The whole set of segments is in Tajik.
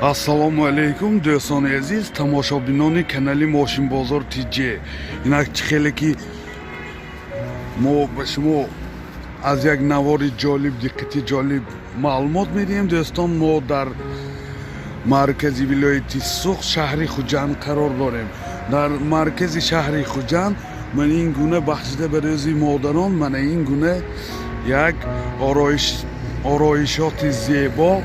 Ассалому алайкум, дӯстони азиз, тамошобинони канали Мошинбозор ТЖ. Инак, чӣ хеле ки мо ба шумо аз як навори ҷолиб, диққати ҷолиб маълумот медиҳем. Дӯстон, мо дар маркази вилояти Суғд, шаҳри Хуҷанд қарор дорем. Дар маркази шаҳри Хуҷанд мана ин гуна, бахшида ба Рӯзи модарон, мана ин гуна як ороишоти зебо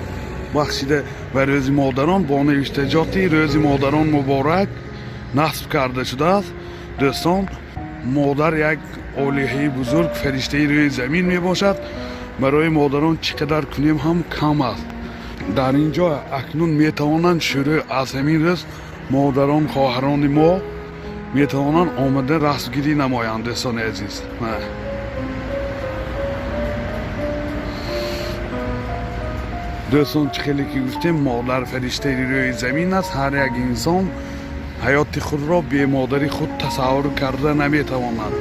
бахшида ба Рӯзи модарон бо навиштаҷоти «Рӯзи модарон муборак» насб карда шудааст. Дӯстон, модар як олиҳаи бузург, фариштаи рӯи замин мебошад. Барои модарон чӣ қадар кунем ҳам кам аст. Дар ин ҷо акнун метавонанд шурӯъ аз ҳамин рӯз модарон, хоҳарони мо метавонанд омада расмгирӣ намоянд. Дӯстони азиз, дӯстон, чӣ хеле ки гуфтем, модар фариштаи рӯи замин аст. Ҳар як инсон ҳаёти худро бемодари худ тасаввур карда наметавонад.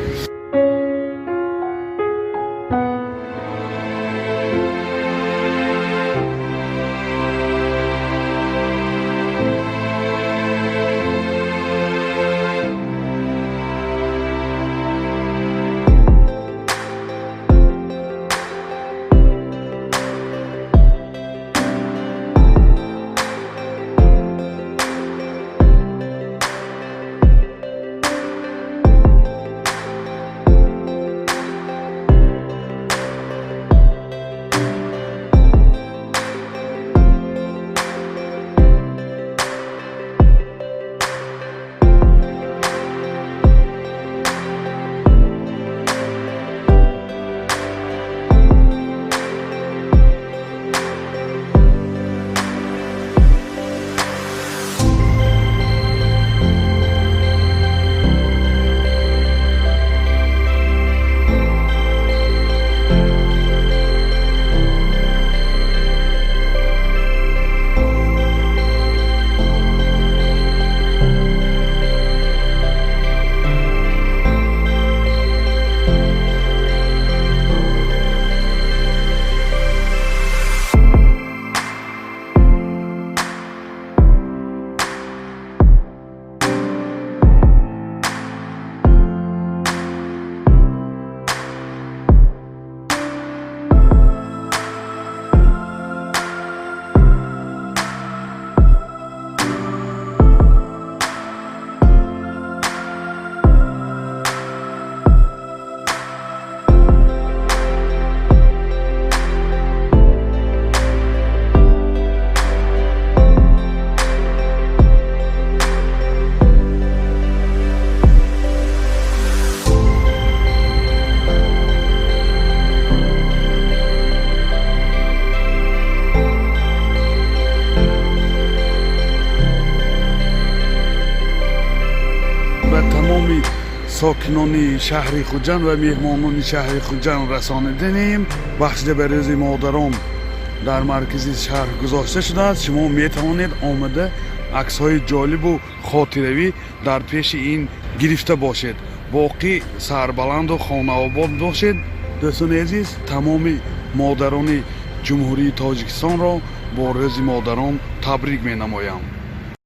Ба тамоми сокинони шаҳри Хуҷанд ва меҳмонони шаҳри Хуҷанд расониданем, бахшида ба Рӯзи модарон дар маркази шаҳр гузошта шудааст. Шумо метавонед омада аксҳои ҷолибу хотиравӣ дар пеши ин гирифта бошед. Боқӣ сарбаланду хонаобод бошед. Дӯстони азиз, тамоми модарони Ҷумҳурии Тоҷикистонро бо Рӯзи модарон табрик менамоям.